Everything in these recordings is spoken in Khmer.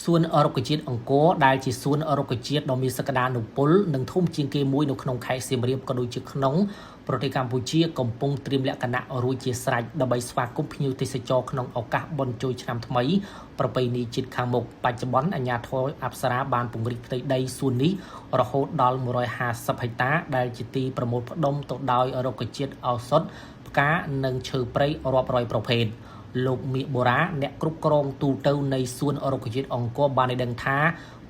សួនរុក្ខជាតិអង្គរដែលជាសួនរុក្ខជាតិដ៏មានសក្តានុពលនិងធំជាងគេមួយនៅក្នុងខេត្តសៀមរាបក៏ដូចជាក្នុងប្រទេសកម្ពុជាកំពុងត្រៀមលក្ខណៈរួចជាស្រេចដើម្បីស្វាគមន៍ភ្ញៀវទេសចរក្នុងឱកាសបុណ្យចូលឆ្នាំថ្មីប្រពៃណីជាតិខាងមុខបច្ចុប្បន្នអាជ្ញាធរអប្សរាបានពង្រីកផ្ទៃដីសួននេះរហូតដល់150ហិកតាដែលជាទីប្រមូលផ្ដុំទៅដោយរុក្ខជាតិឱសថផ្កានិងឈើព្រៃរាប់រយប្រភេទ។ លោកមៀកបូរ៉ាអ្នកគ្រប់គ្រងទូទៅនៃសួនរុក្ខជាតិអង្គរបានឲ្យដឹងថា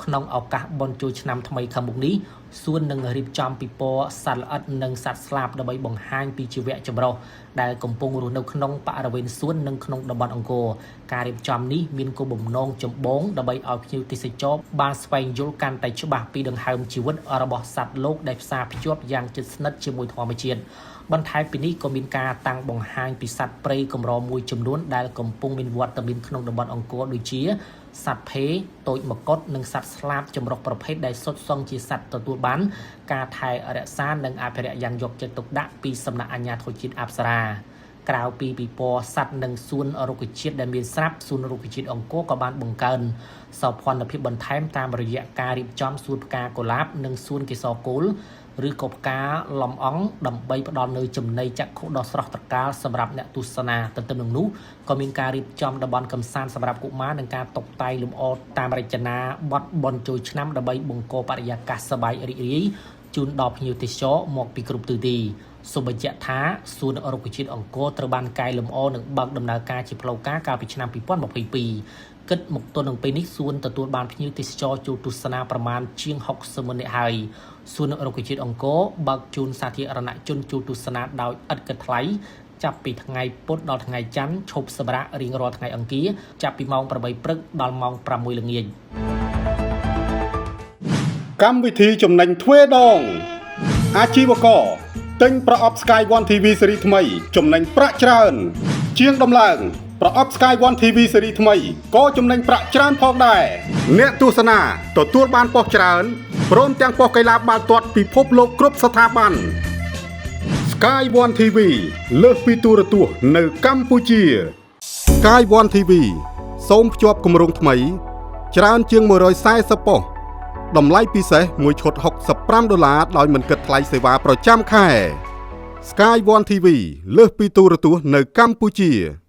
ក្នុងឱកាសបុណ្យចូលឆ្នាំថ្មីខាងមុខនេះសួននឹងរៀបចំពិព័រណ៍សត្វល្អិតនិងសត្វស្លាបដើម្បីបង្ហាញពីជីវៈចម្រុះដែលកំពុងរស់នៅក្នុងបរិវេណសួននិងក្នុងតំបន់អង្គរការរៀបចំនេះមានគោលបំណងចម្បងដើម្បីឲ្យភ្ញៀវទេសចរបានស្វែងយល់កាន់តែច្បាស់ពីដង្ហើមជីវិតរបស់សត្វលោកដែលផ្សារភ្ជាប់យ៉ាងជិតស្និទ្ធជាមួយធម្មជាតិបន្ថែមពីនេះក៏មានការតាំងបង្ហាញពីសត្វព្រៃកម្រមួយចំនួនដែលកំពុងមានវត្តមានក្នុងតំបន់អង្គរដូចជាសត្វភេតូចមកុដនិងសត្វស្លាបចម្រុះប្រភេទដែលសុទ្ធសឹងជាសត្វទទួលបានការថែរក្សានិងអភិរក្សយ៉ាងយកចិត្តទុកដាក់ពីសំណាក់អាជ្ញាធរជាតិអប្សរាក្រៅពីពិព័រណ៍សត្វនិងសួនរុក្ខជាតិដែលមានស្រាប់សួនរុក្ខជាតិអង្គរក៏បានបង្កើនសោភ័ណភាពបន្ថែមតាមរយៈការរៀបចំសួនផ្កាកុលាបនិងសួនកេសរកូលឬក៏ផ្កាលំអង្សដើម្បីផ្ដល់នូវចំណីចក្ខុដ៏ស្រស់ត្រកាលសម្រាប់អ្នកទស្សនាទន្ទឹមនឹងនោះក៏មានការរៀបចំតំបន់កម្សាន្តសម្រាប់កុមារនិងការតុបតែងលម្អតាមរចនាបថបុណ្យចូលឆ្នាំដើម្បីបង្កបរិយាកាសសប្បាយរីករាយជូនដល់ភ្ញៀវទេសចរមកពីគ្រប់ទិសទីសូមបញ្ជាក់ថាសួនរុក្ខជាតិអង្គរត្រូវបានកែលម្អនិងបើកដំណើរការជាផ្លូវការកាលពីឆ្នាំ2022គិតមកទល់នឹងពេលនេះសួនទទួលបានភ្ញៀវទេសចរចូលទស្សនាប្រមាណជាង60ម៉ឺននាក់ហើយសួនរុក្ខជាតិអង្គរបើកជូនសាធារណជនចូលទស្សនាដោយឥតគិតថ្លៃចាប់ពីថ្ងៃពុធដល់ថ្ងៃច័ន្ទឈប់សម្រាករៀងរាល់ថ្ងៃអង្គារចាប់ពីម៉ោង8ព្រឹកដល់ម៉ោង6ល្ងាច កម្មវិធីចំណេញទ្វេដងអាជីវករទិញប្រអប់ Sky One TV ស៊េរីថ្មីចំណេញប្រាក់ច្រើន ជាងដំឡើងប្រអប់ Sky One TV ស៊េរីថ្មីក៏ចំណេញប្រាក់ច្រើនផងដែរអ្នកទស្សនាទទួលបានប៉ុស្តិ៍ច្រើនព្រមទាំងប៉ុស្តិ៍កីឡាបាល់ទាត់ពិភពលោកគ្រប់ស្ថាប័ន Sky One TV លើសពីទូរទស្សន៍នៅកម្ពុជា Sky One TV សូមភ្ជាប់គម្រោងថ្មី ច្រើនជាង140ប៉ុស្តិ៍តម្លៃពិសេសមួយឈុត65ដុល្លារដោយមិនគិតថ្លៃសេវាប្រចាំខែ Sky One TV លើសពីទូរទស្សន៍នៅកម្ពុជា។